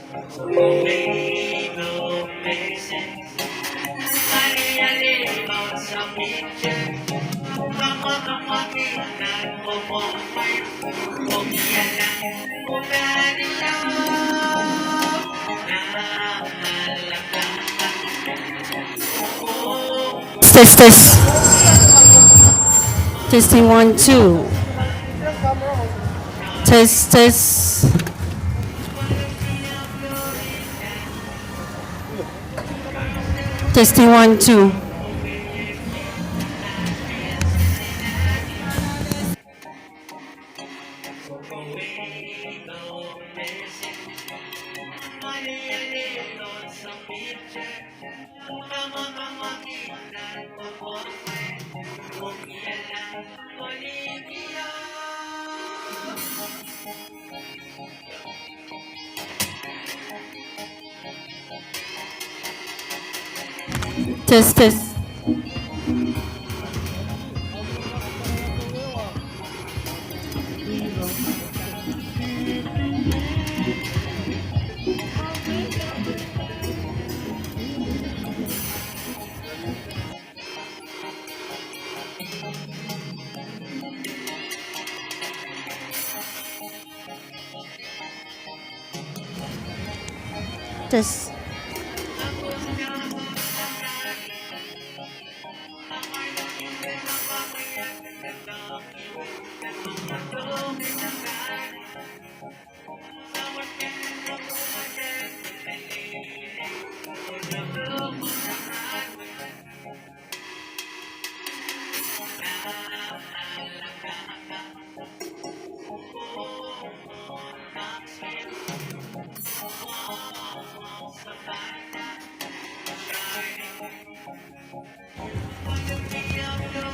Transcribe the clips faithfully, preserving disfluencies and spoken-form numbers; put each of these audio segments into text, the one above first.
Test, test. Testing, one, two. Test, test. Testing, one, two. Test, test. Test.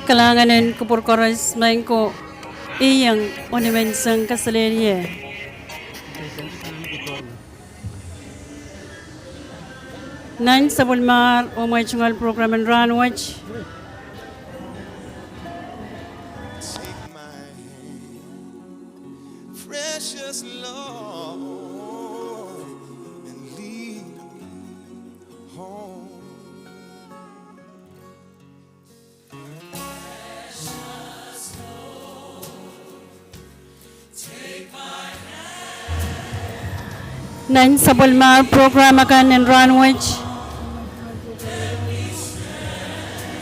Kalahngan en kupwur koaros, maing ko, I iang onimen sang kasalehlie. Nan sapwellimar oh mwehi tungoal program en rahnwet. Take my hand, precious Lord, and lead me home. Nan sapwellimar program akan en rahnwet,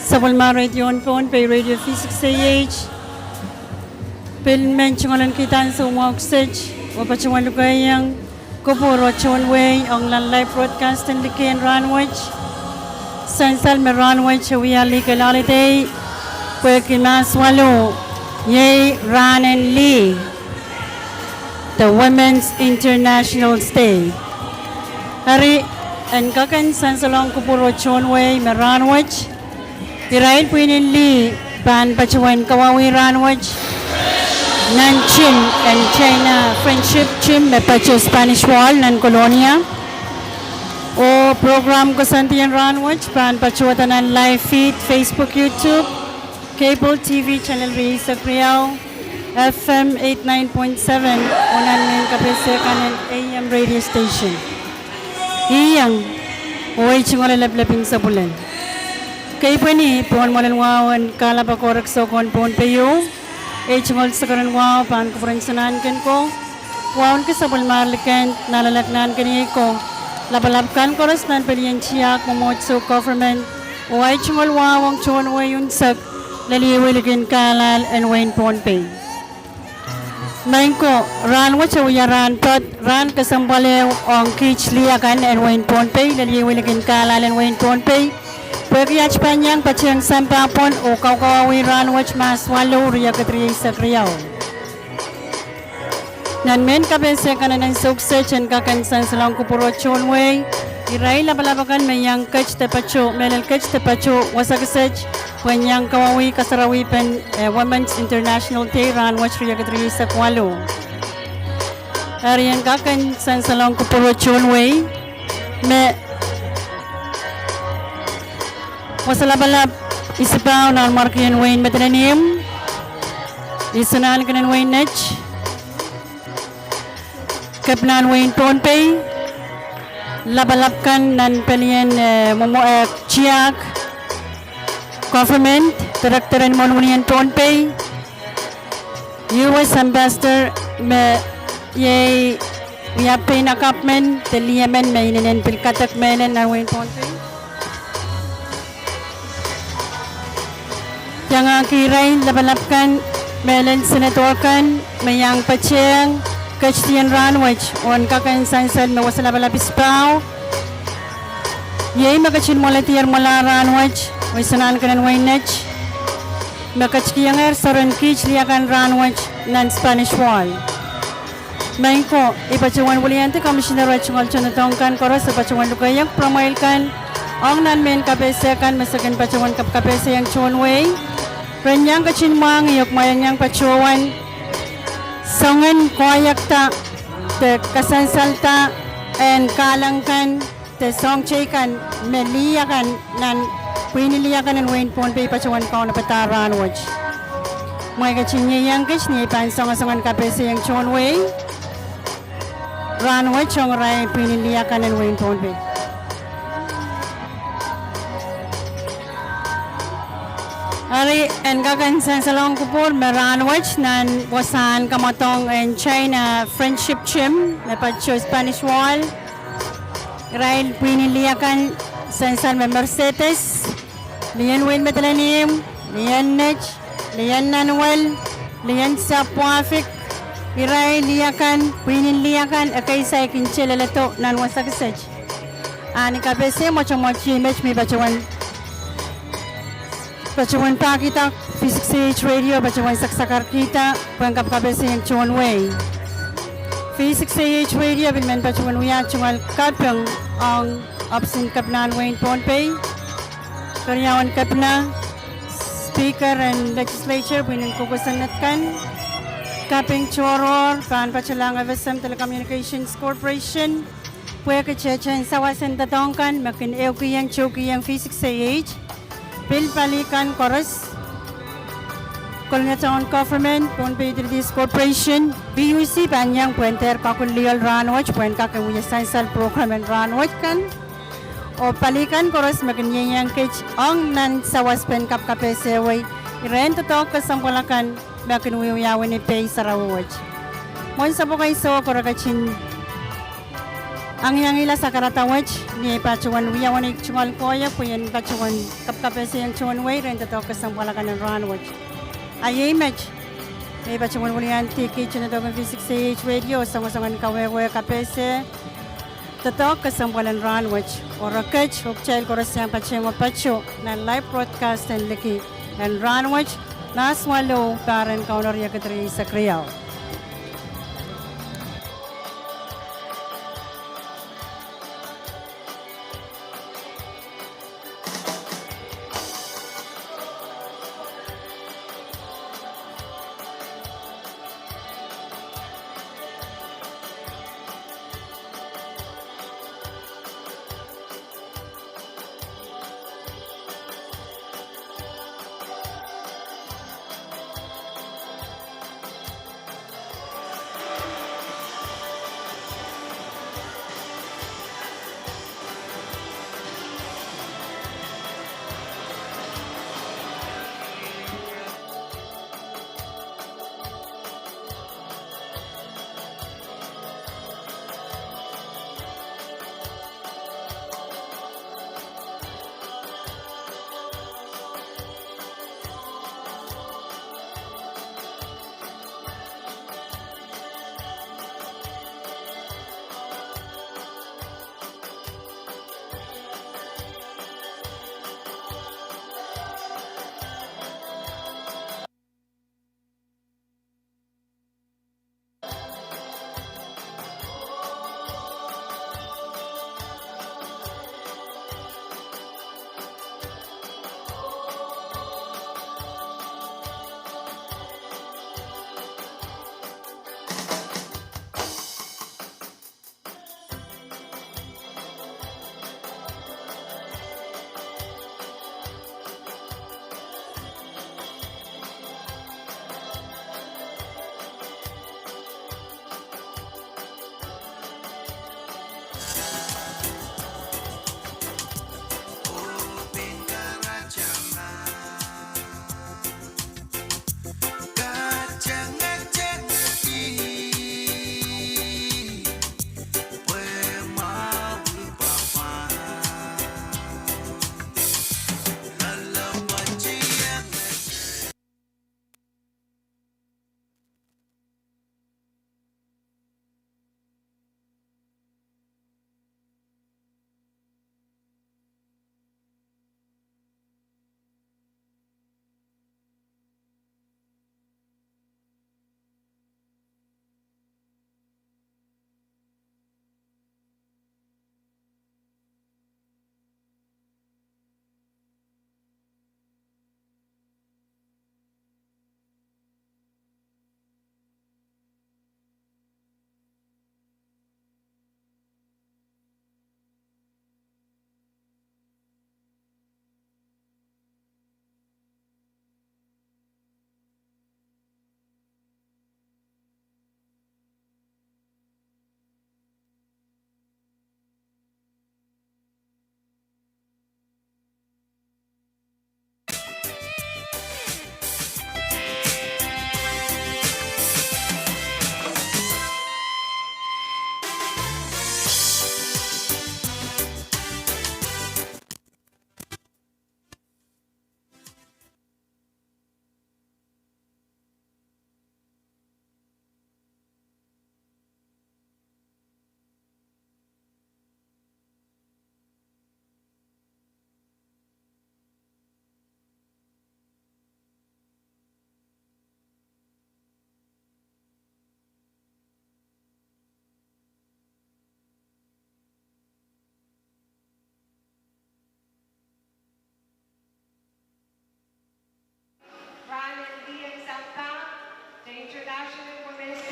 sapwellimar radio en Pohnpei, Radio V six A H, pil men tungoal en kihda ansou mwahu kiset oh patohwan lukehiong kupwur oh tohn wehi ong nan live broadcast en likin rahnwet. Sansal me rahnwet e wia legal holiday, pwehki Mahs waluh, iei rahn en lih, the Women's International Day. Eri, en kak en sansalohng kupwur oh tohn wehi me rahnwet, irail pwihn en lih pahn patohwan kawauwih rahnwet nan gym en China Friendship Gym me patoh Spanish Wall nan Kolonia. Oh program koasoandi en rahnwet pahn patohda nan live feed, Facebook, YouTube, cable T V channel rieisek riau, F M eight nine point seven, oh nan mehn kapehse kan en A M radio station. I iang, oh ei tungoal leplepin sapwelin. Kei pweni pohn mwoalen wahu en kahlap koaros, sohn Pohnpei ieu, ei tungoal sakaren wahu pahn kupwuren Sanahnken ko, wahu en ki sapwellimar likend, Nahnalek, Nahnkeniei ko, lapalap kan koaros nan pelien tiahk, mwomwohdiso, government, oh ei tungoal wahu ong tohn wehi unsek, lel iwilikin kahlahl en wehin Pohnpei. Maing ko, rahnwet e wia rahn pwoat, rahn kesempwal ehu ong kiht lih akan en wehin Pohnpei, lel iwilikin kahlahl en wehin Pohnpei, pwehki at pahn iang patehng sampah pwon oh kaukawauwih rahnwet Mahs waluh, riekid rieisek riau. Nan mehn kapehse kan en ansou kiset, en kak en sansalohng kupwur oh tohn wehi irail lapalap akan me iang ket de patoh, mehlel ket de patoh wasa kiset, pwehn iang kawauwih kasarawipen, eh, Women's International Day rahnwet riekid rieisek waluh. Eri en kak en sansalohng kupwur oh tohn wehi me wasa lapalap, Isipahu Nanmwarkien wehin Madolenihmw, Sanahnken en wehin Net, Kepinahn wehin Pohnpei, lapalap kan nan pelien, eh, mwomw-, eh, tiahk, government, director en mwohn Union Pohnpei, U S ambassador me iei wia pein akapw men de lih emen me inenen pil kadek mehlel nan wehin Pohnpei. Iangahki irail lapalap kan, mehlel senator kan me iang patehng ketidien rahnwet oh en kak en sansal me wasa lapalap isipahu. Iei me ketin mwoledier mwohla rahnwet, oh isonahnken en wehin Net, me ketikihongehr soaren kiht lih akan rahnwet nan Spanish Wall. Maing ko, I patohwan wiliandi commissioner oh tungoal tohndoadoahk kan koaros oh patohwan lukehiong pwuromwail kan ong nan mehn kapehse kan me se kin patohwan kapkapehseiong tohn wehi. Ren iang ketin mwahngih oh kumwail en iang patohwan soangen koahiekda de kasansalda en kahleng kan de soahng teikan me lih akan nan pwihn lih akan en wehin Pohnpei patohwan kaunopada rahnwet. Kumwail ketin ieiang kiht ni ei pahn soangosoangen kapehseiong tohn wehi rahnwet ong irail pwihn lih akan en wehin Pohnpei. Eri en kak en sansalohng kupwur me rahnwet nan wasahn kamwadong en China Friendship Gym me patoh Spanish Wall, irail pwihn lih akan sansal me Mercedes, lien wein Madolenihmw, lien Net, lien Nanuel, lien Sapwahpik, irail lih akan, pwihn lih akan ekei saikinte leledo nan wasa kiset. A ni kapehse mwotomwot iei met me I patohwan, patohwan pahkihda V six A H radio patohwan saksakarkihda pwehn kapkapehseiong tohn wehi. V six A H radio pil men patohwan wia tungoal kaping ong ohpis en kepinahn wehin Pohnpei, keriaun kepina, speaker en legislature, pwihn en kosonned kan, kaping tohrohr pahn patohlahng F S M Telecommunications Corporation, pwehki tehte en sawas en doadoahk kan me kin ehukihong, tohkihong V six A H, pil pali kan koaros, Kolonia Town Government, Pohnpei Utilities Corporation, P U C pahn iang pwehn dehr kakuhliol rahnwet pwehn kak en wia sansal program en rahnwet kan, oh pali kan koaros me kin ieiang kiht ong nan sawaspahn kapkapehse wehi, iren doadoahk kesempwal akan me kin wiewiawi ni pei sarawi wet. Mwohn sapwukan soh, kore ketin angiangihla sakarada wet ni ei patohwan wia wenihmw tungoal koahiek pwe I en patohwan kapkapehseiong tohn wehi iren doadoahk kesempwal akan en rahnwet. A iei met me I patohwan wiliandi kiht tohndoadoahk en V six A H radio, soangosoangen kawehwe kapehse doadoahk kesempwal en rahnwet, oh re ket oh kitail koaros iang patehng oh patoh nan live broadcast en liki en rahnwet, Mahs waluh, pahr en Kauno riekid rieisek riau.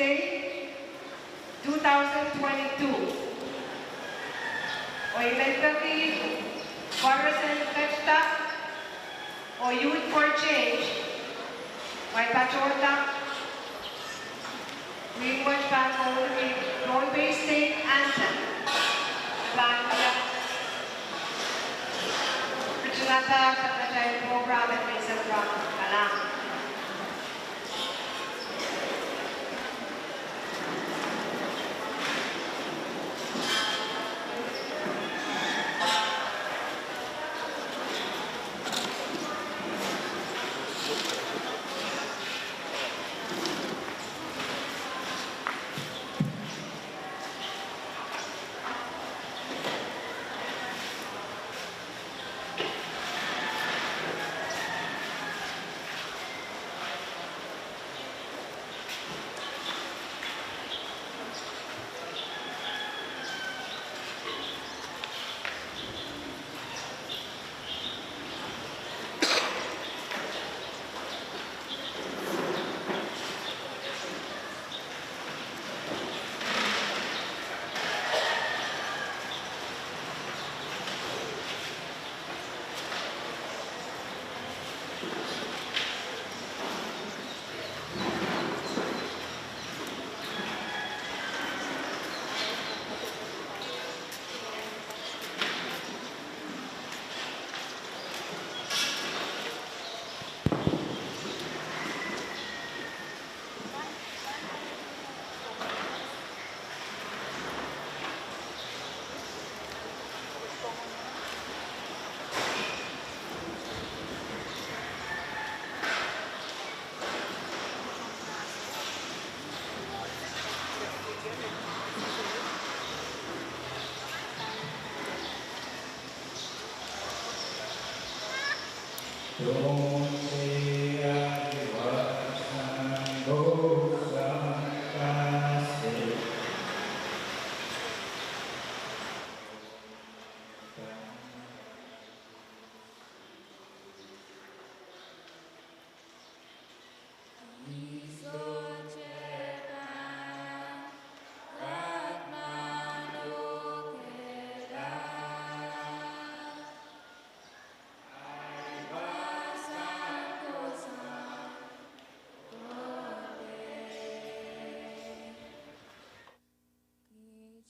Day two thousand twenty-two. Oh I men peki koaros en ketda oh Youth for Change, mwein patohda, mwein wet pahn kohdi Pohnpei State Anthem. Pahn wia, ritila pahn atail program en menseng program. Kalahngan.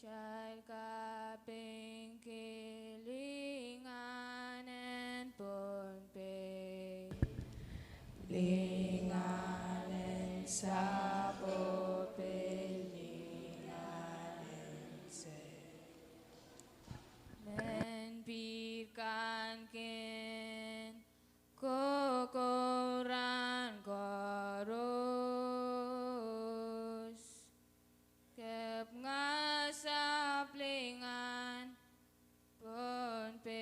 Kitail kapingki lingan en Pohnpei, lingan en Sapopei, lingan en Sehd. Mehn pihl kan kin kokour rahn koaros. Kapinga sapwellingan Pohnpei.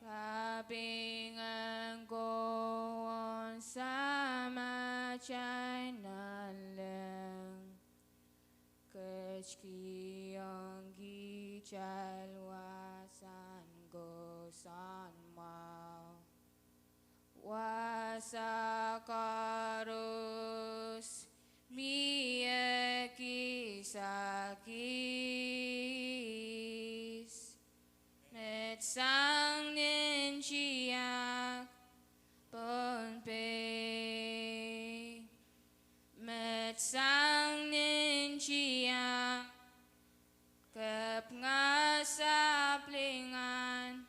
Kaping en kowe Samatail Nanleng. Ketkihong kitail wasahn kosonmwahu. Wasa koaros mie kisakis. Met sang nin tiahk Pohnpei. Met sang nin tiahk. Kapinga sapwellingan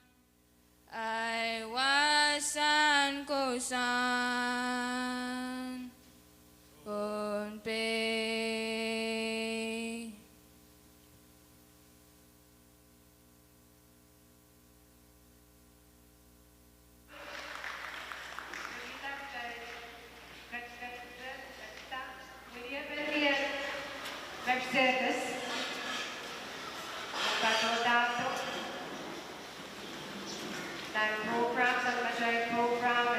ahi wasahn kosonmwahu Pohnpei. Mercedes, patohdo nan program, sang matail program,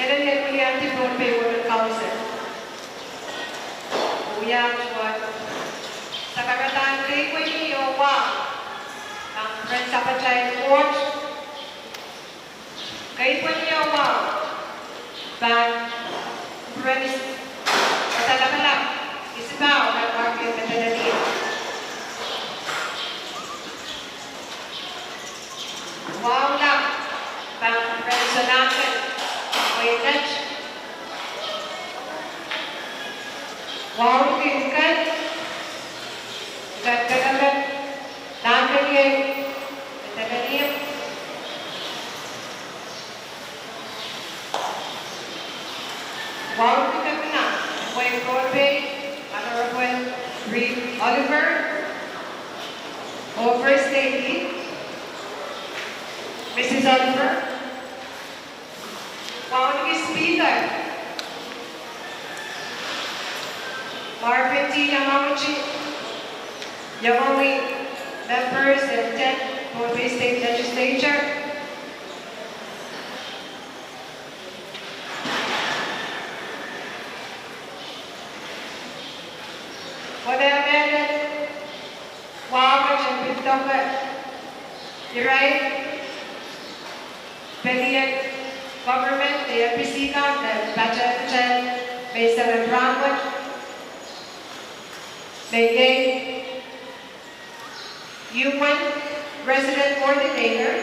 Elen en wiliandi Pohnpei Women Council. Wia tuwon. Sakaradahn keipweni oh wahu. Nan ren sapatail Koht. Keipweni oh wahu. Pahn ren is-, Kadalapalap Isipau, nan warki en Madolenihmw. Wahu lap pahn ren Sonaken, Wainet. Wahu kin ken, ken ken ken, nan ken iei, Madolenihmw. Wahu kin ken nan, Pohnpei, Honorable Reed Oliver, oh First Lady, Missus Oliver. Wahu kin Speaker, Marvin T. Yamauchi, Yamawi members and ten Pohnpei State Legislature. Wahda mehlel, wahu wet en pil doke irail pelien government, de N B C kan, de patehng kitail menseng en rahnwet, me iei U N Resident Coordinator,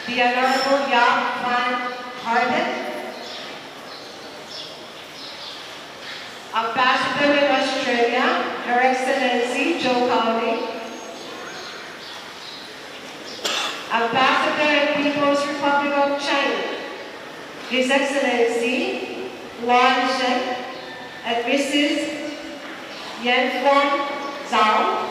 the Honorable Jaap van Harden, Ambassador en Australia, Her Excellency Joe Cowley, Ambassador en People's Republic of China, His Excellency Huan Zheng, and Missus Yanfuan Zhao,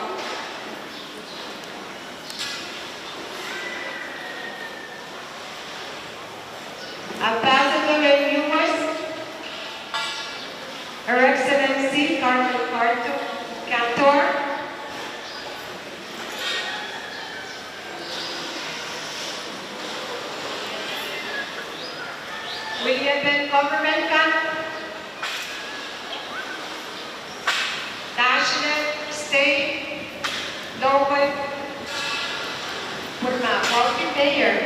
Ambassador en U S, Her Excellency Carmen Cantor, weliepen government kan, national, state, local, pwurma, county mayor,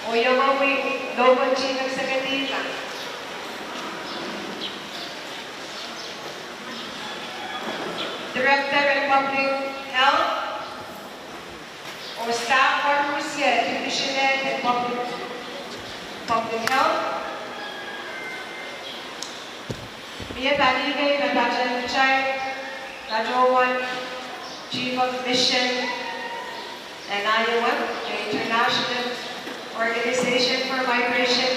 oh Yamawi local chief executive, director en public health, oh staff koaros, division head en public, public health. Mie pali kei me patehng kitail, patohwan chief of mission en I O M, the International Organization for Migration.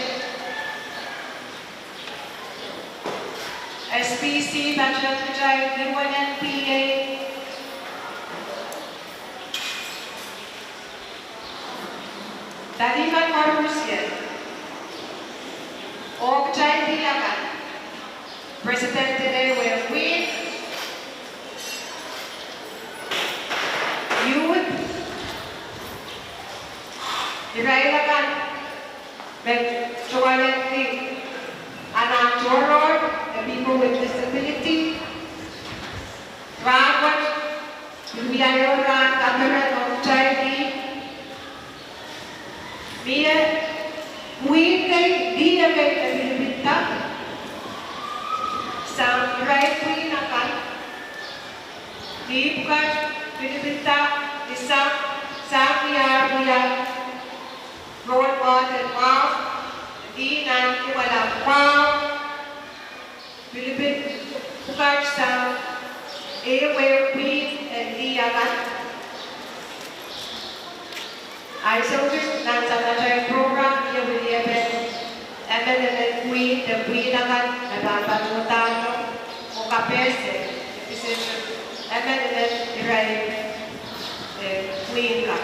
S P C, patehng kitail, U N F P A. Pali kan koaros, oh kitail pil akan, president en ehu wehin wihk, youth, irail akan me tungoalehdi anahn tohrohr, the people with disability, rahnwet, Wia ehu rahn kaperen ong kitail dihp. Mie pwihn kei, dihp kei me pilipilda. Sang irail pwihn akan. Dihp kat pilipilda, ni sang, sang ni ar wia rohn mwohd en mwahu, dih nan limwala mwahu. Pilipil pwukat sang ehuehu pwihn en dih akan. Ahi soutik nan samatail program, I wia wiepen emenemen pwihn de pwihn akan me pahn patohdo oh kapehse, kisehte emenemen irail, eh, pwihn kan.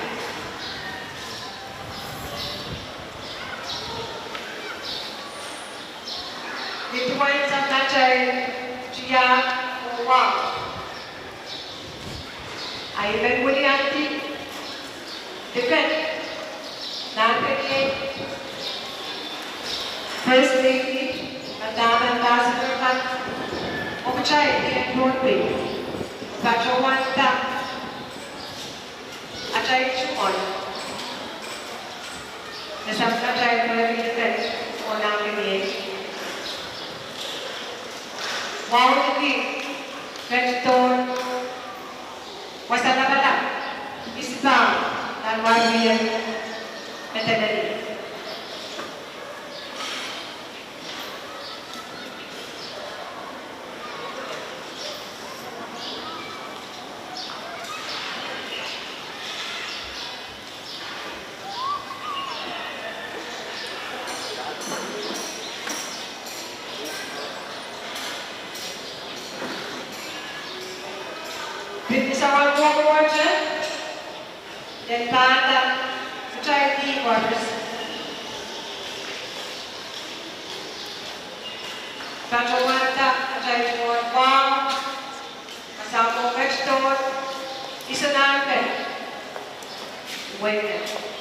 Ni duwen samatail tiahk oh wahu, I men wiliandi tiket nan pekien First Lady, Madam Ambassador kan, oh kitail en Pohnpei, patohwanda atail tungoal me samatail pwehki tiket oh nan pekien wauneki ketidohn wasa lapalap, isipahu nan warwien medelel. Pil sawan mwohmwohte, de pahn kitail dih koaros. Patohwanda atail tungoal wahu, kasamwo ketidohn, iso nan pek. Wehwehki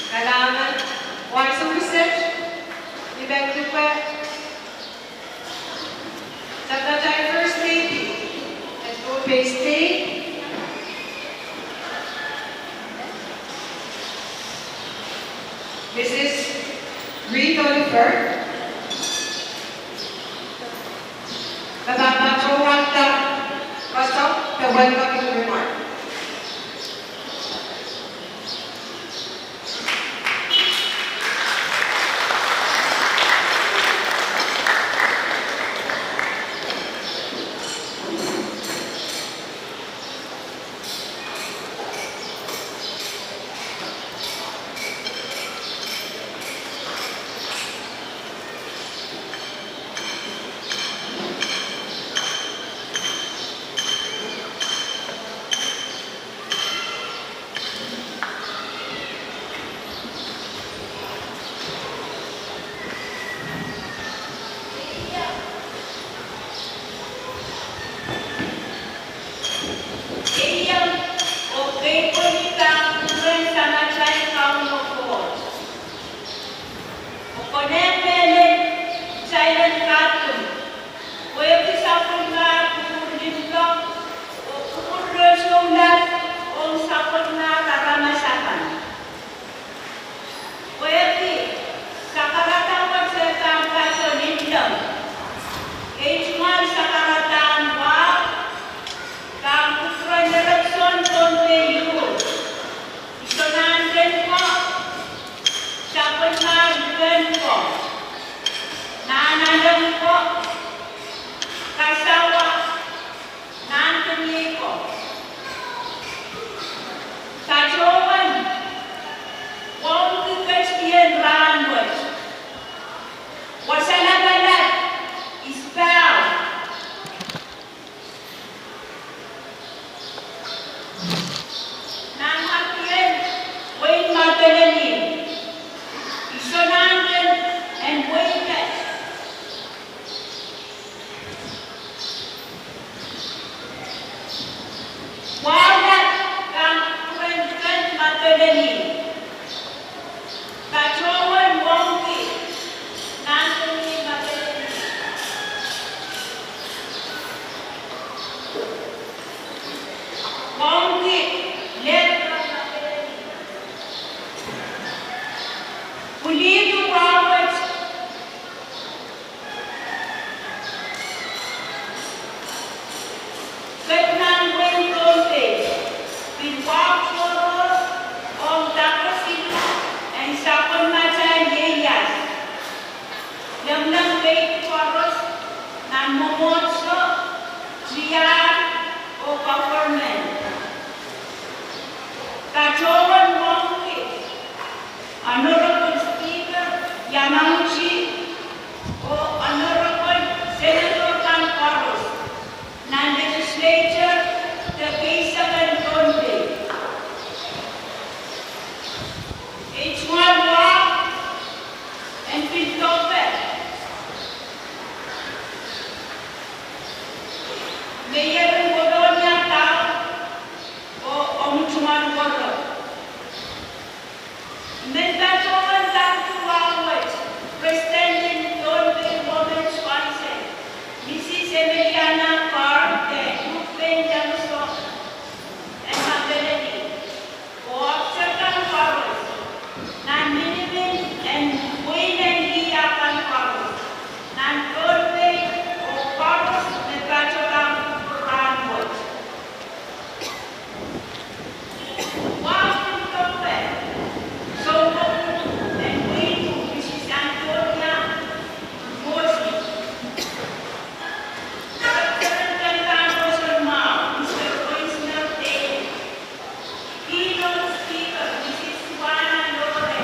Kalahngan, wahn sohte kiset, I men luke samatail First Lady en Pohnpei State, Mrs Reed Oliver, me pahn patohwanda koasoi de welcoming remark. Ko, kasawa, nan keniei ko. Patohwan wauneki ketikihong rahnwet. Wasa lapalap is pau. Nan kaping en wehin Madolenihmw, I sohte nantihong en wehi pet. Wahu lap kan kupwuren Kent Madolenihmw. Patohwan wauneki nan keniei Madolenihmw. Wauneki lehpw kan Madolenihmw. Pwilihdi wahu wet ket nan wehin Pohnpei, pil wahu tohrohr ong dake siluh en sapwellimatail ieias. Lengileng wehi koaros nan mwomwohdiso, tiahk, oh government. Patohwan wauneki Honorable Speaker Yamauchi oh Honorable Senator kan koaros nan Legislature de keisek en Pohnpei. Ei tungoal wahu en pil dohpeh Mayor en Kolonia Town oh omw tungoal koaros. I men patohwan tangki wahu wet President en Pohnpei Women's Council, Mrs Emiliana Carr, de Youth Wing Dahmso en Madolenihmw, oh officer kan koaros, nan minimin en wehin India kan koaros, nan Pohnpei oh koaros me patohwan kupwur rahnwet. Wahu pil dohpeh soukohp en wehin Pohnpei, Mrs Antonia Moses, Director en Kempahn Roson Mwahu, Mr Winsner Daly, Keynote Speaker, Mrs Suana Lore,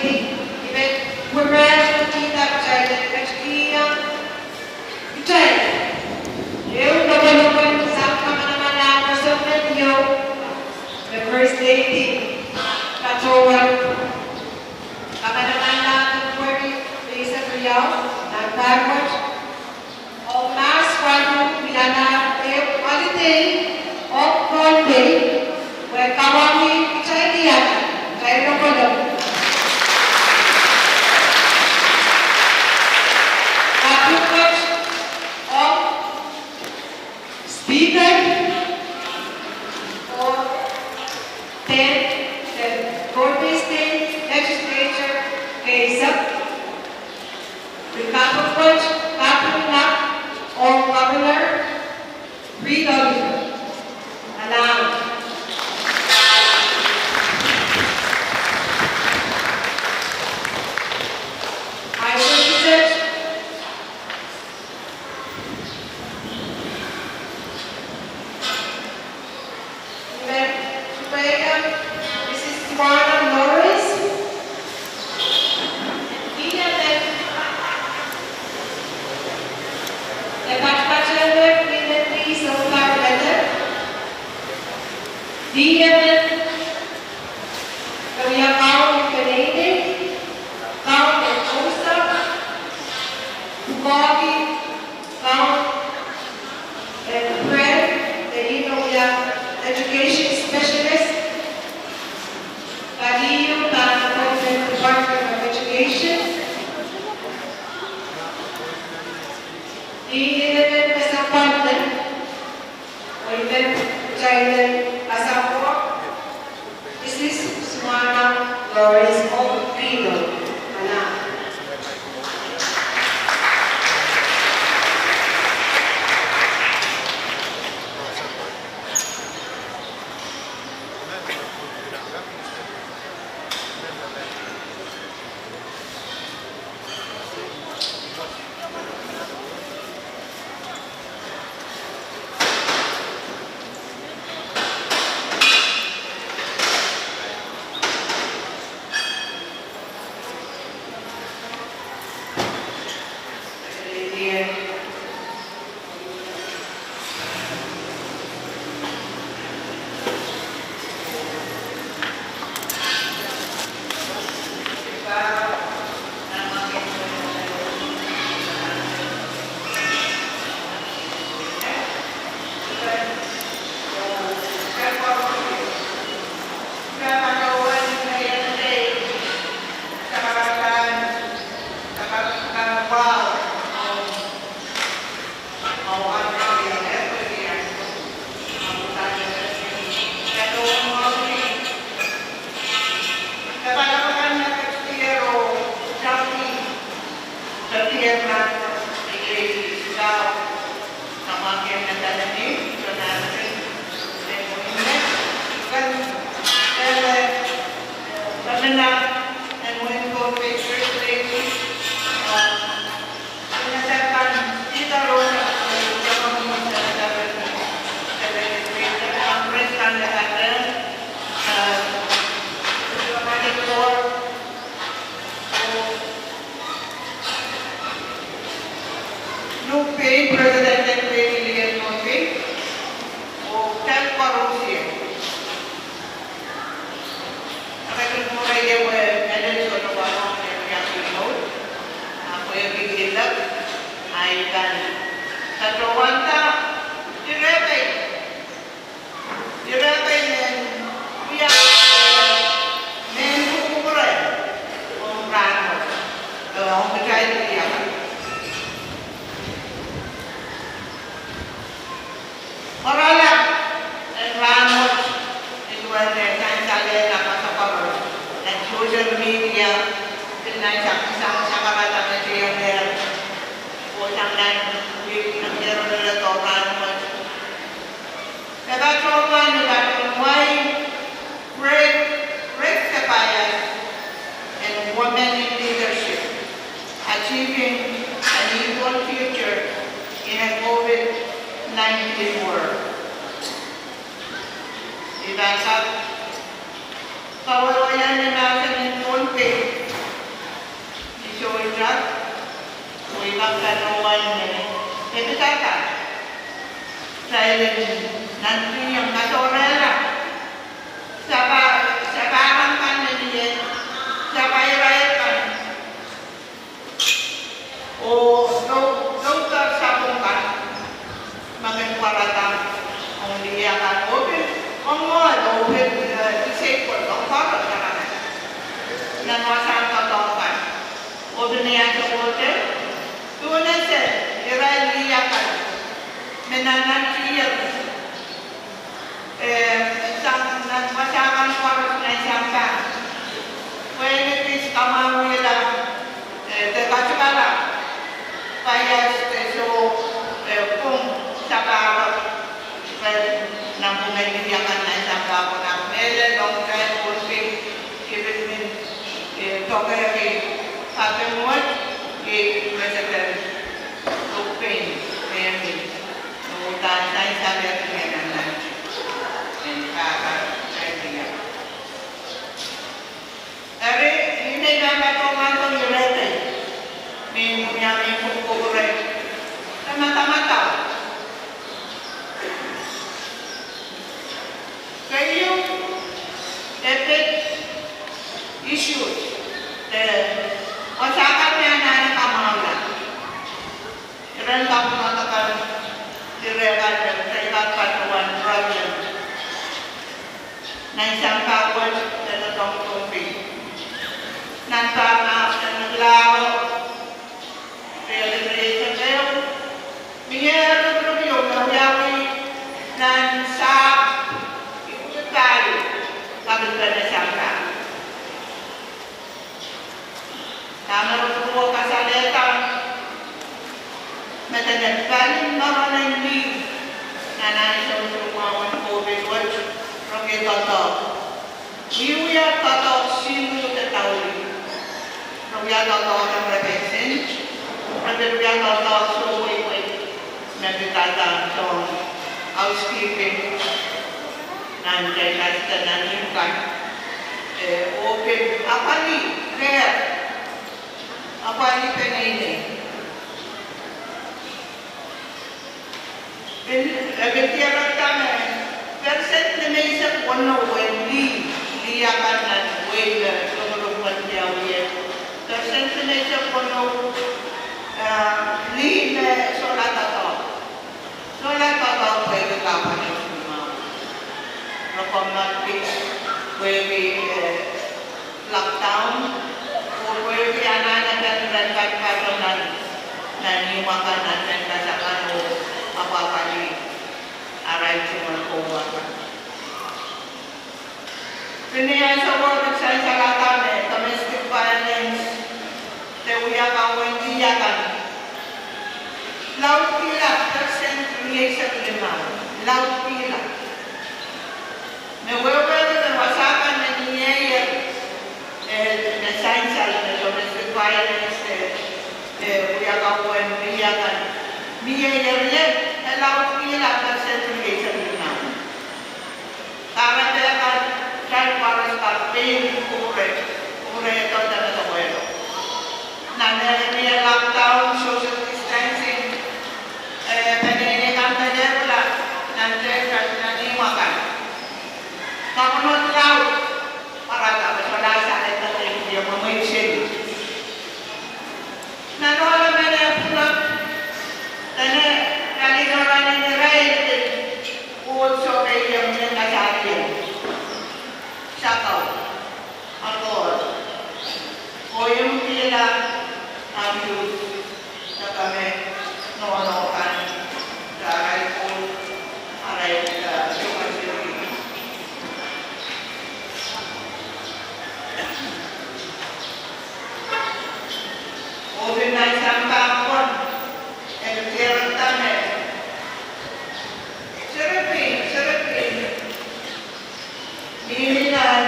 I men kupwurehng kitail en ketikihong kitail ehu lopolopwen sang kamanamanlahn kosonned ieu me First Lady patohwan kamanamanlahn pwehki eisek riau nan pahn wet. Oh mahs waluh wialahr ehu holiday ong Pohnpei, pwe kawauwih kitail iang, kitail lopolop. Kaping wet ong Speaker oh pehn the Pohnpei State Legislature keisek. Ri kaping wet, kaping lap ong Governor Reed Oliver. Alam. I solicited Amen. Supaya Mrs. Juana Norris. Diamen. Ia patpatehng Women Peace Paramedic. Diamen. Ia kaun Kenene. Kaun Osa. Bukoki. Kaun en Brand, de inou ia education specialist, pali ieu pahn appointment Department of Education. Ni inenen kesempwal men, oh I men kitail en kasapwo Mrs. Juana Norris Okpino, alam. Luhk pein President en Lady Lien Pohnpei, oh kitail koaros. Ahi kin mwurin ie wia Ellen Sono Wahong, Deputy Attorney General, ahpw e pil lap, ahi kan. Katohwanda, ire pei, ire pei men, wia, men kupwure, ong rahnwet, ong kitail wia. Oaralap en rahnwet, nin duwen eh sansal en apasa koaros, en social media, pil nan sang, sang, sang sakarada me tieng er, oh sang nan, wik nan kero leledo rahnwet. E patohwan, e patohwan wai, Break, break the bias and women in leadership, achieving an equal future in a COVID nineteen world. I pahn kak kawehwehiong ni mahsen en Pohnpei, Kanoan me, me pidada. Sair en nantihong kadohrehla. Sapahl, sapahl kan me mie, sapahl irair kan. Oh, no, no, sapwung kan. Me kin pwarada ong lih akan, oh pil, ong mwohd, oh pil, eh, disabled, ong koaros akan. Nan wasahn doadoahk kan. Oh pil ni ansou kote, duwen ese, irail lih akan. Me nantihong. Eh, sang nan wasahn kan koaros nan sampah. Pwehn ekis kamwahwihala, eh, de katikala. Paias de soh, eh, pwung sapahl. Pwehn nan pwungen lih akan nan sampah pwehn ahpw mehlel ong kitail pwung pil, kipit min, eh, tohkehki, kaping wet, eh, President Luke Payne, eh, mi. Uhdahn sansal ieu me nan nan. En pahpa, sansal ieu. Eri, ih me I pahn patohwan ong irail. Me I wiawi pwukoa reh. E madamadau. Keieu, e pid issue. E, wasahn kan me anahne kamwahwihala. Iren kapwunod akan, ire kan, ire kan patohwan problem. Nan sampah wet, nan doadoahk Pohnpei. Nan pahpa, nan lao, pil ire kan, mie rukruk ieu me wiawi, nan sahpw, ipwidi pahieu, kapit pene sampah. Dahme re pil kasalehda me dene pali mour en lih nan ansou me soumwahu en COVID wet, re kak doadoahk. Wiewia doadoahk siluh de daulih. Re wia doadoahk en repentant, re pil wia doadoahk sohte wehwehki. Me pidada soangen housekeeping nan deilas de nan imw kan. Eh, oh pil apwalih, care, apwalih peneinei. Pil, eh, pil diarada me, percent limeisek weneu en lih, lih akan nan wehi me, eh, sohte pwung pwehn wiawi. Percent limeisek weneu, eh, lih me sohla doadoahk. Sohla doadoahk pwehki kapwaiada soumwahu. Re komourki pwehki, eh, lockdown, oh pwehki anahne pahn ren pahn patohwan nan imw akan, nan deilas akan oh apwapwalih arail tungoal kowe akan. Pil ni ansou me pil sansalada me domestic violence de wia kaweid akan. Laudkihla percent rieisek limau. Laudkihla. Me wehwehki me wasa kan me mieier, eh, me sansal me domestic violence, eh, eh, wia kaweid akan. Mieier, eh, laudkihla percent rieisek limau. Kahrehda kan, kitail koaros kak pein kupwure, kupwure doadoahk me doadoahk. Nan area lockdown, social distancing, eh, peneinei kan me lehpla, nan deilas, nan imw akan. Kapwunod laud, pwarada me solahr saledek ih mwemwei seli. Nan ohl emen e pwunod, dene, kalinoran en irail, oh sohte iang me kasarien. Sakau, alkohol, oh imwkihla, abuse, sakau me, nohno kan, arail koul, arail, eh, sugar syrup. Oh pil nan sampah pwon, e pil diarada me, serepin, serepin, mihmi nan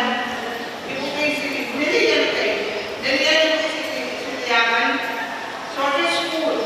ipwiki sili, million kei, million ipwiki sili, sili akan, sohte sukuhl.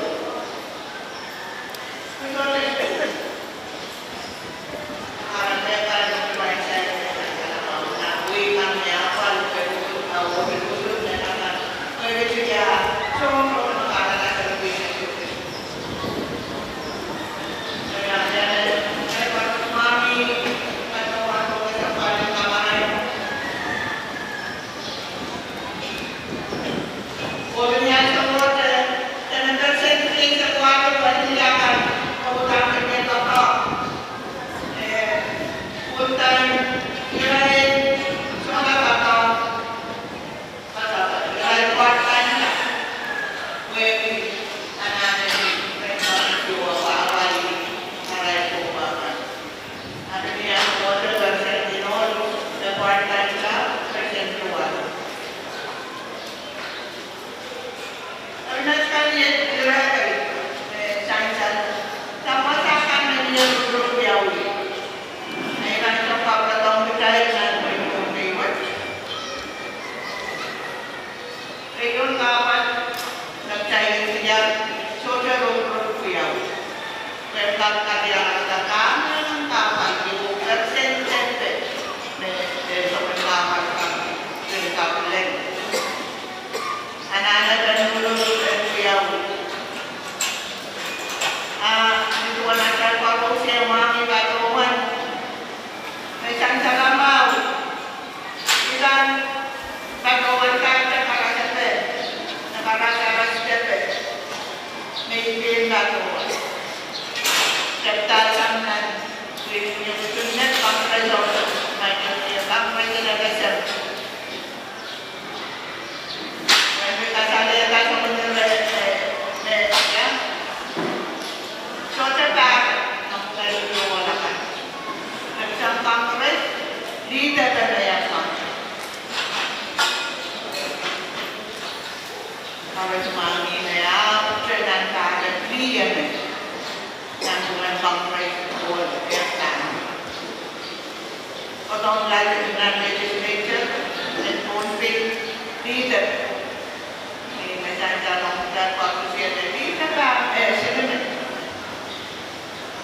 Kadiarkada kamehlele, kapwaiada, oh, percent en pil me, eh, soangen kapwaiada, pil kapwaiada. Anahne pahn lululu en wiawi. Ah, ni duwen atail koaros iang mwahngih patohwan me sansal mwahu. Ilan patohwan, kahrehda karasepe, me karasepe, me I pil patohwan. Tepda sang nan, wihk ni utung nan Congress of, Michael J. Congress in F S M. Eri kasalehda soangen ire, eh, me, ia. Sohte pahr, nan pwukat en Congress, leader me, ia, sang. Koaros mwahngih me ahpwete nan pahr lih emen. Nan pwukat en Congress, oh, ia sang. Kodohng lel nan legislature, en Pohnpei, leader. Ni me sansal ong dahme koaros iang leader, eh, silimen.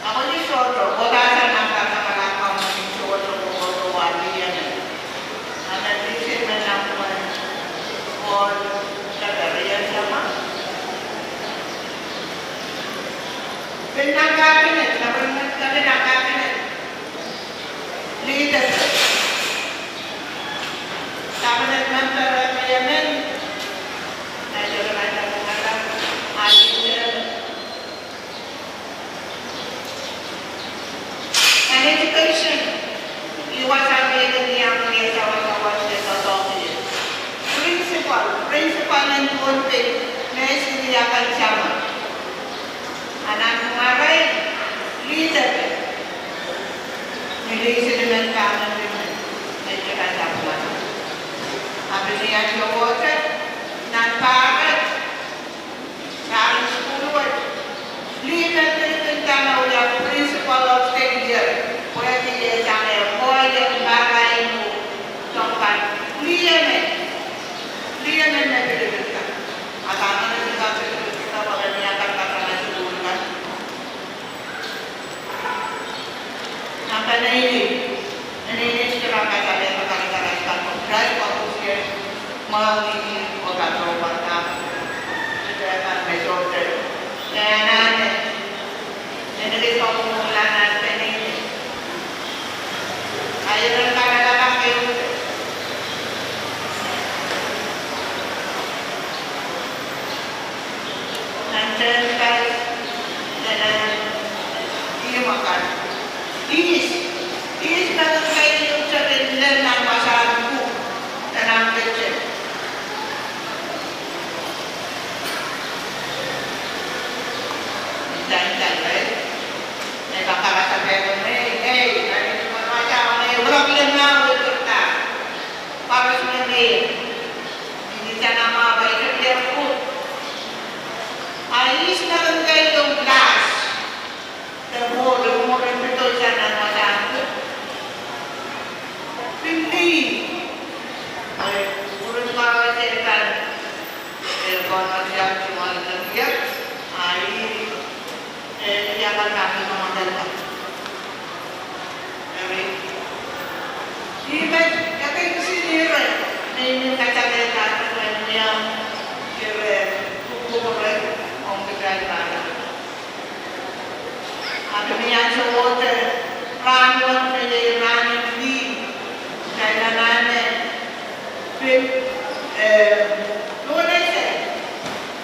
Ahpw ni sohte, oh, dahme nan kak kalahngan ni sohte, oh, oh, oh, lih emen. Ahpw lih silimen nan pwukat, oh, kak area sama. Pil nan cabinet, nan cabinet, nan cabinet. Leader. Cabinet member, eh, emen. Nan cabinet, nan cabinet, ah, leader. And education. Iwa sang iang iang iang sawa sawa se sawa sawa. Principal, principal en Pohnpei, me siliakan sama. Anahne mware, leader. Ni lih silimen pahn lih emen, me kitail sapwung. Ahpw ni ansou wet, nan pahr, pahr en sukuhl wet, leader, leader, dahme wia principal of the year. Pwehki e sang e koahiek marain, soangen lih emen. Lih emen me pil pil kan. Ahpw anahne silimen pil pil kan, pwe ni akan kan kan sukuhl kan. Nan peneinei, peneinei, kitail pahn kasalehda karasepe kan, oh, kitail koaros iang mwahngih oh patohwan dahme, kitail pahn me sohte. Anahne, anahne sohte mwahngih nan peneinei. Ahi ren kasalehda kei. Nan tehnpas, nan ihmw akan. Ihs, ihs me keieu tepin lel nan wasahn pwuhk, nan ahmw kete. Nan tehnpas, eh? Me kak karasepe me, eh, nan ihmw akan, eh, wrok lel nan wehwehda. Koaros me, ni sana ma bai kete pwuhk. A ihs me keieu class. Te mwo, te mwo, te mwo, te mwo, te mwo. Pil lih. Ai, uren ma se kan. E, pahn siang tuan nan iak. Ai, e, ia kan nan iak kan. Eri, ih me, ia kak kisin ire, me I men kasalehda, me I men, ire, kupwukupwure, ong kitail rahn. Ahpw ni ansou wet, rahn wet me iei rahn en lih, kitail anahne pil, eh, dohnese,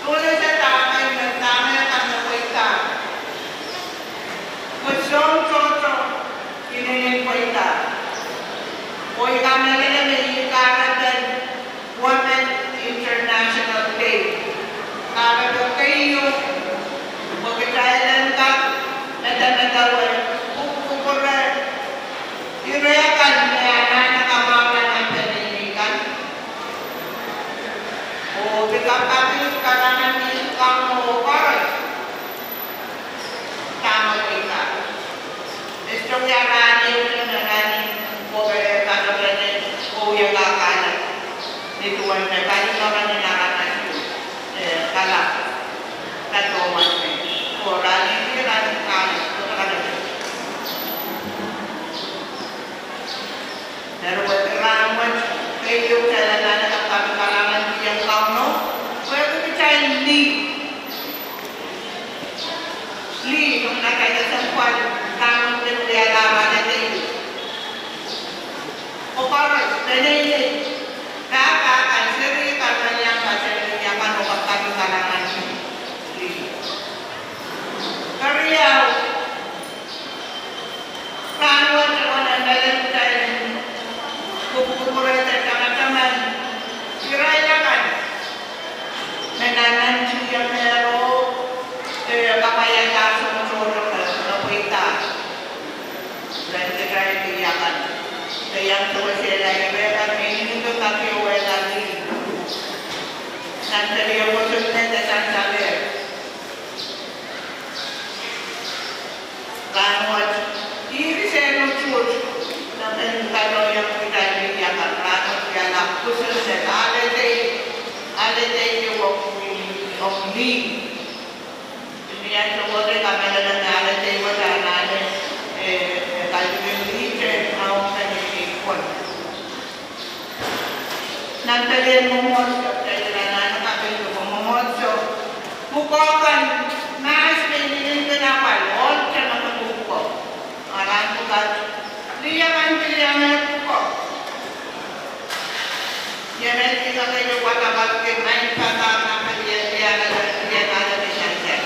dohnese dahme, dahme kan me pweida. Pwe soang tohto inenen pweida. Oh I kamehlele me ih kahrepen Women International Day. Kahrepe keieu, pwe kitail en kak medemedewe, kupwukupwure, ire kan me anahne kamwahwihala nan peneinei kan. Oh pil kapakapki karanih kan oh koaros. Dahme pweida. E sohte wia rahn ehu me rahn en kowe kadoke ne, oh wia kakala. Ni duwen me pali loale ni aramas, eh, kalap. Patohwan me. Oh rahn en, rahn en kalap. Eri wehwehki rahnwet, keieu kitail anahne kapakap kalahngan kihong Kauno, wehwehki kitail lih. Lih, nan atail kesempwal, rahnwet me wialahr alehdi. Kokoaros, peneinei, pahpa kan, seri kan, me iang patehng lih akan oh kapakap kalahngan lih. Keriau, rahnwet, nan pahn lel kitail en kupwukupwure de tamataman irail akan me nantihong mehro, eh, kapwaiada soang tohto me pweida. Ren kitail lih akan, de iang sewesehla irail akan me inenen kak iang wehla lih. Nan pelien kosonned de sansalehr. Rahnwet, ih kisehn utuht me pahn kaloiong kitail lih akan. Rahnwet wiahla kosonned, alehdi, alehdi ong lih. Ni ansou wet I kamehlele me alehdi wet anahne, eh, eh, kaidehn lih te, ah, ong peneinei pwon. Nan pelien mwomwohdiso, kitail anahne kapakap mwomwohdiso. Pwukoa kan mahs me inenen kin apwal, ohl te me pwukoa. Arail pwukat, lih akan pil iang pwukoa. Ie me I kak wadawad ke maing pahpa, nan pelien lih akan, lih akan de sansal.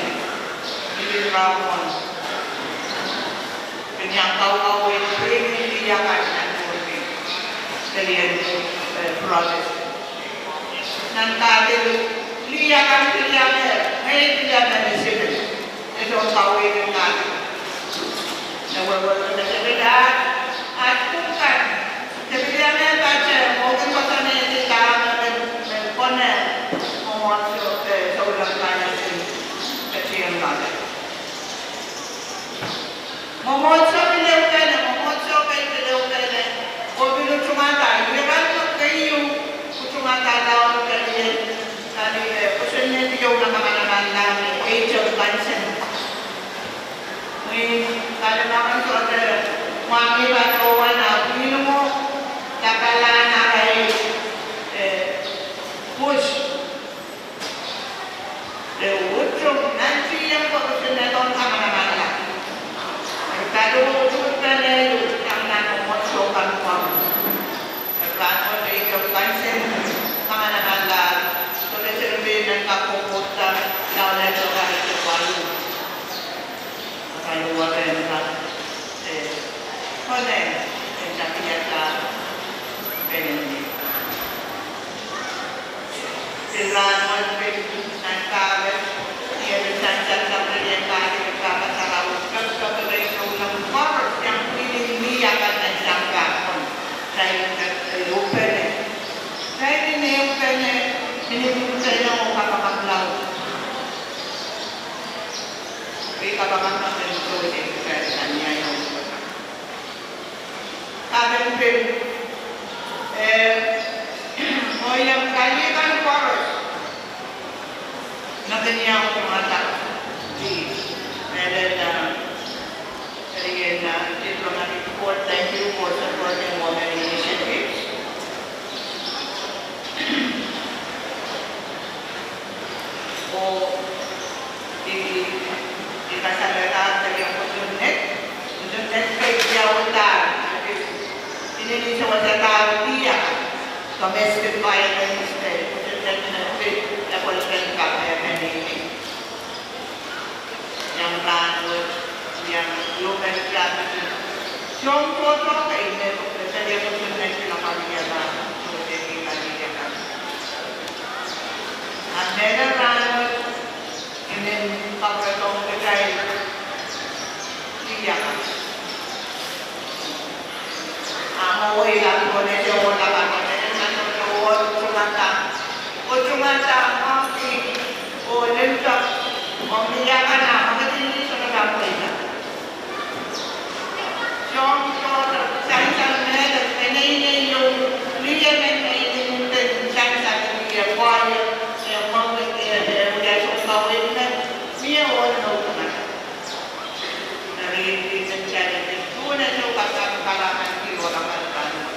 Ih rahn wet. Kin iang kaukaweid pwihn lih akan nan pwihn pelien, eh, Protestant. Nan Katolik, lih akan pil iang, eh, pil iang me sipil. E soh kaweid en Katolik. Nan wehwehki me sipil aht, aht pwukat, sipil iang me pahte, oh kin koasoanehdi dahme, me, me konehng mwomwohdiso, eh, souleng kan en sipil, ketieng loale. Mwomwohdiso pil ehu pene, mwomwohdiso kei pil ehu pene, oh pil utungada, irail me keieu utungada laud pelien, kali, eh, kosonned ieu me kamanamanla me Age of Consent. Mwein, kali me kan sohte, mwahngih patohwan ah pwihn mwo, lapalahn arail, eh, pwuhs. E utung, nantihong pwe kosonned en kamanamanla. Eri pali utung pene ieu, tang nan mwomwohdiso kan pwon. Eri rahnwet Age of Consent kamanamanla, sohte seri me kak kohkohda, laud en sohte kak kohkohda. Pali wahn en kak, eh, konehng, en kak iang pene. Pil rahnwet pil nan kawet, ie pil sansal sang pelien Katolik, Pahpa Sarawi, kak, kak, kak, souleng koaros, iang pwihn lih akan nan sampah pwon. Kitail en kak ehu pene. Kitail en ehu pene, inenen pene oh kapakap laud. Pil kapakap laud en sohte kitail en iang Kaping pil, eh, oh iang kali kan koaros me kin iang utungada. Mehlel, eh, eri en, eh, diplomatic corps, thank you for supporting women initiatives. Oh, I, I kasalehda pelien kosonned, kosonned kei wiawi da, I, I nini sewesehda lih akan, domestic violence, eh, kosonned me pil, eh, kosonned kak, eh, me nini. Iang rahnwet, iang lumen kapit. Soang tohto kei me, me pelien kosonned pil akan wiahda, sohte kei kali akan. A mehlel rahnwet, I men kapwuredohng kitail lih akan. A mwowe iang pwon e sohte wahla kan, e sohte wahla, utungada. Utungada, moangki, oh limpoak, oh lih akan, a moangki ni sohte kan pweida. Soang tohto, sansal mehlel, peneinei ieu, lih emen me inenen sansal, lih e koahiek, e moangki, e, e wia soang kaweid me mie oh me utungada. Eri, eri, eri, eri, tuhne soh kapakap kalahngan ki oh kapakap kalahngan.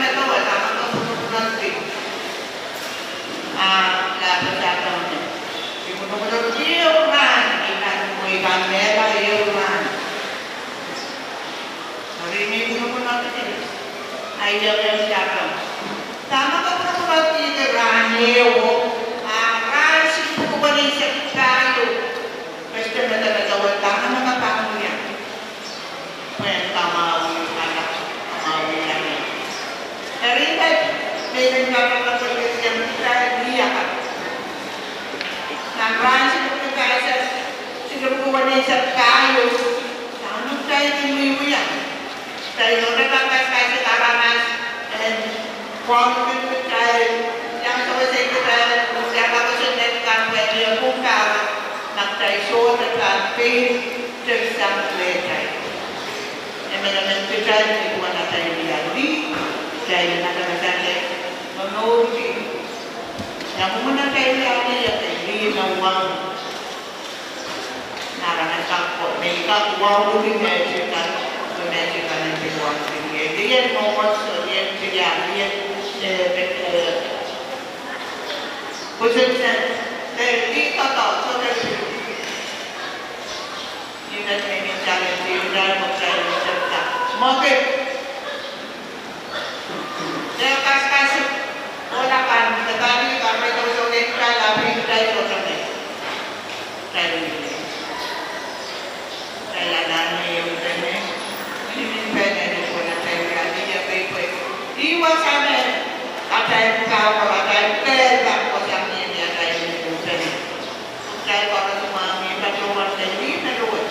medemedewe, dahme ke pwunopwunodki. Ah, lapasapene. I pwunopwunod ehu rahn, I pahn, I pahn mehla ehu rahn. Eri me I pwunopwunodki, I ese ehu sapeng. Dahme ke pwunopwunodki rahn ehu, ah, rahn siluh duwen eisek pahieu. Ke sohte medemedewe dahme ke pahn wia. Pwehn kamwahu, kamwahu. Eri met, me I men kapakap, I men kapakap, I men kapakap. Nan rahn siluh duwen eisek, siluh duwen eisek pahieu. Kitail kin wiewia. Kitail nohn pahn kaskaisek aramas en wauneki kitail, iang sewese kitail, iang koasoanehdi kitail pwe ni pwukat, ma kitail sohte pahn pein tepsang lehtail. Emenemen kitail ni duwen atail wia lih, kitail en kasalehda momourki. Ia mwomwen atail wia lih, atail lih me waun. Nan aramas kan ko, me I kak wauneki mehte kan, ko mehte kan en pil wauneki. Lih en mwomwohdiso, lih en tiahk, lih en, eh, eh, pwoson sent, eh, lih doadoahk, sohte pil. Ih me I men challenge irail, mwekid irail, mwekid. Ia kaskasik, oh lapan, kitail pahn, kitail sohte, kitail ahpw, kitail sohte me. Kitail anahne ehu pene, mihmi pene, ni pwehn atail wia lih, ia pei pwe. Ih wasa me, atail pahn, atail kehl pahn kohsang ni atail mihmi pene. Kitail koaros mwahngih patohwan lih me luwet.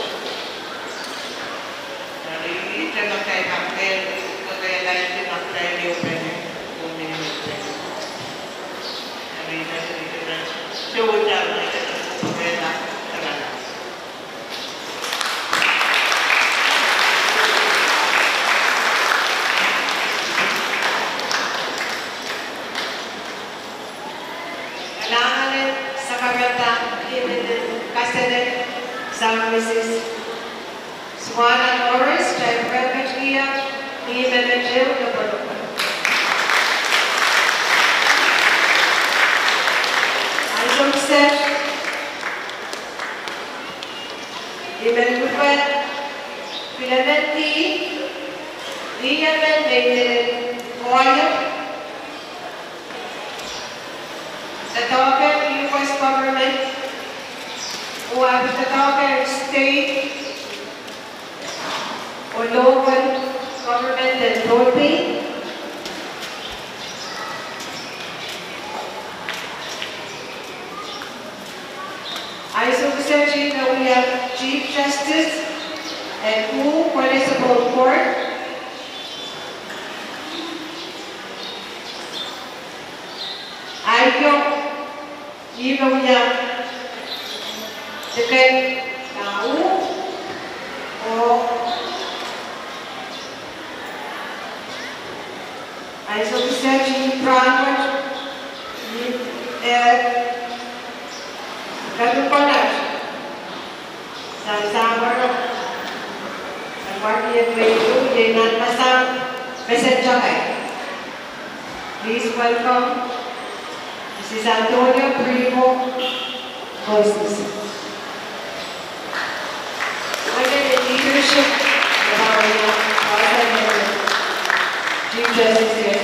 Eri, ih me kitail pahn kehl, kehlail, kitail ehu pene, oh mihmi pene. Eri, ih me kitail, kitail, kitail, kitail, kitail. Kalahngan en sakarada, ih me kaselel sang Misis Swana Morris, kitail pwehki ia, ih me met ehu lopwolopwol. Ansou kiset, I men kupwure Clement, ih emen me inenen koahiek, doadoahk en U S government, oh ahpw doadoahk en state oh local government en Pohnpei. Ansou kiset ih me wia Chief Justice en Wu Municipal Court. Ahi wia, ih me wia Deken Nau, oh ansou kiset ih pwuhk wet, ih, eh, kepin konehng sang samworo, sang ward ieu, iei nan Masaut Mesentaka. Please welcome Misis Antonia Primo Moses. Under the leadership of our Chief Justice,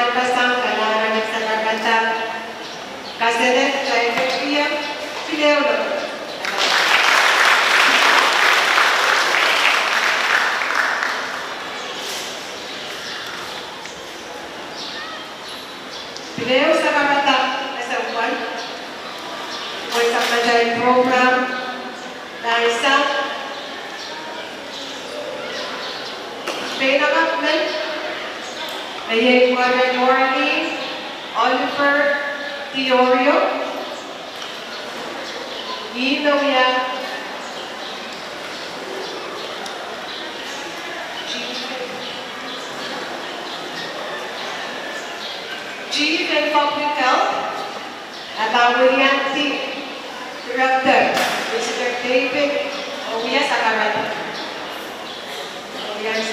Pasang kalahngan en sakarkada, kaselel kitail ketikihong, pil ehu lokaia. Pil ehu sakarkada, ese uwen, uwen sakarkada program. Nan sang, pein akak men, me iei Warden Oliver Diorio, ih me wia Chief en Public Health. Ahpw William D. Director, Mister David Owias Akarada. Owias.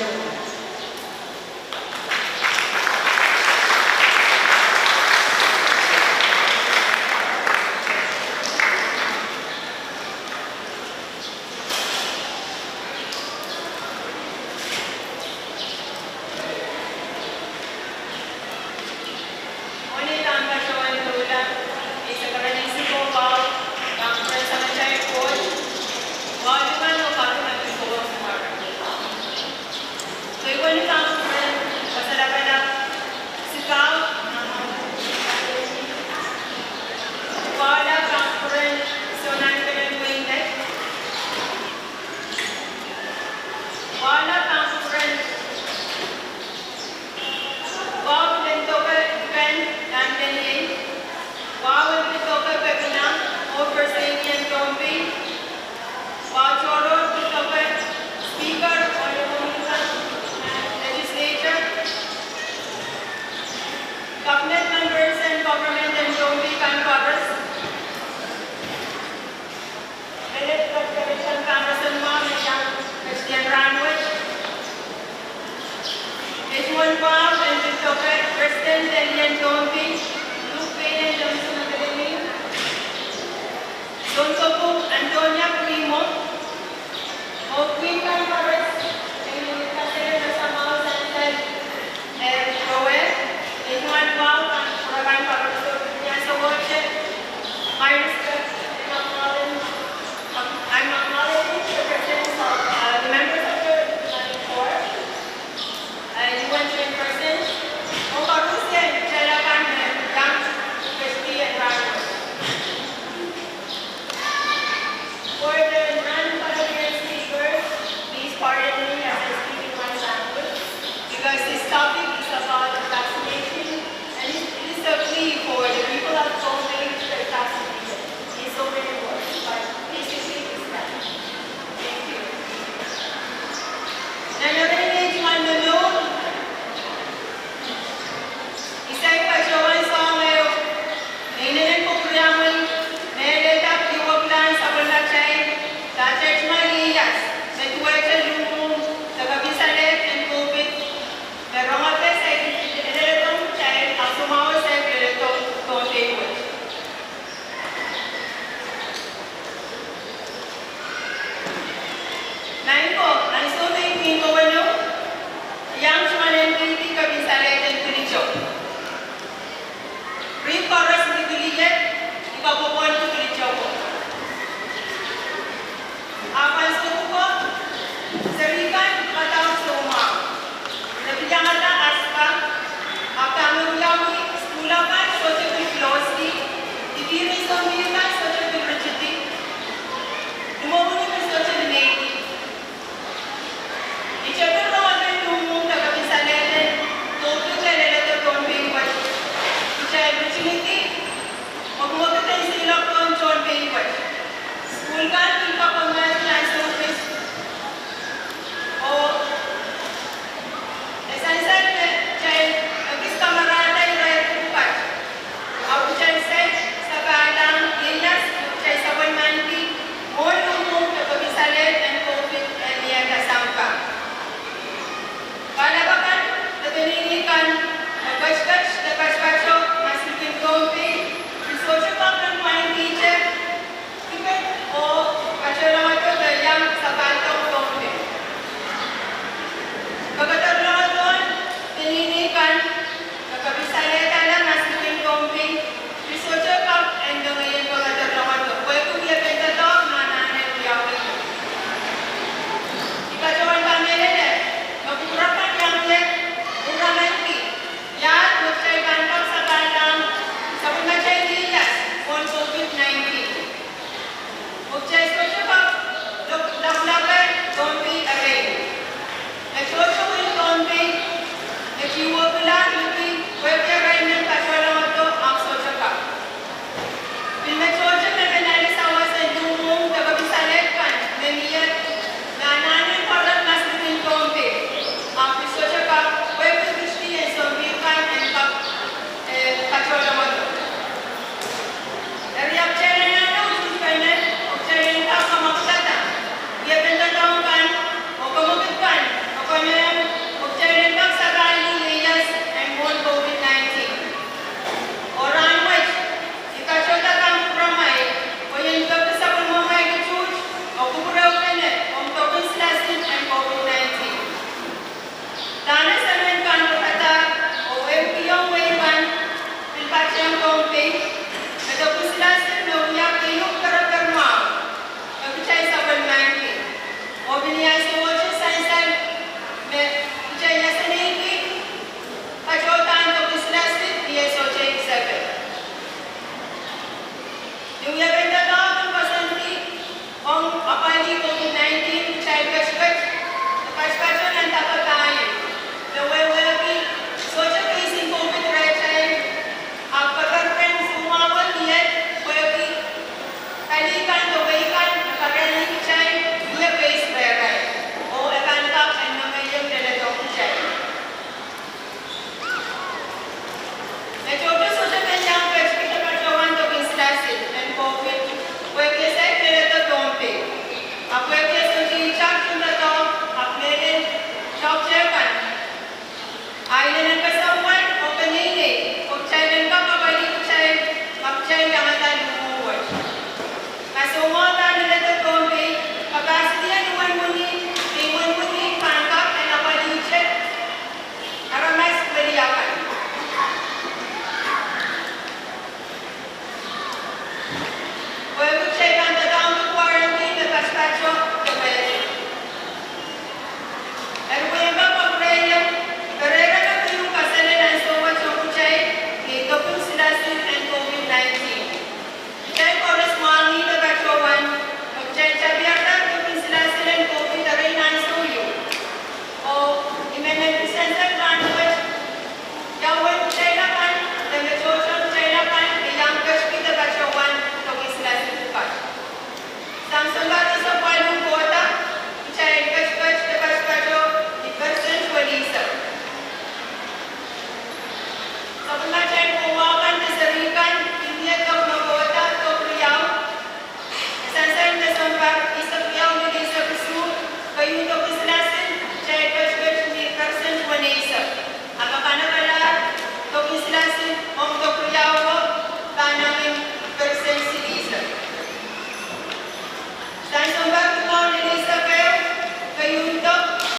Mwohn ei pahn patohwan doula, ei Sacramento City Board, pahn kupwuren Samatail Koht, waluhwa oh kaping en pil kowos mwahu. Keieu pahn kupwuren Wasalapalap Sikau, wahla pahn kupwuren Sounperen Wein Lek, wahla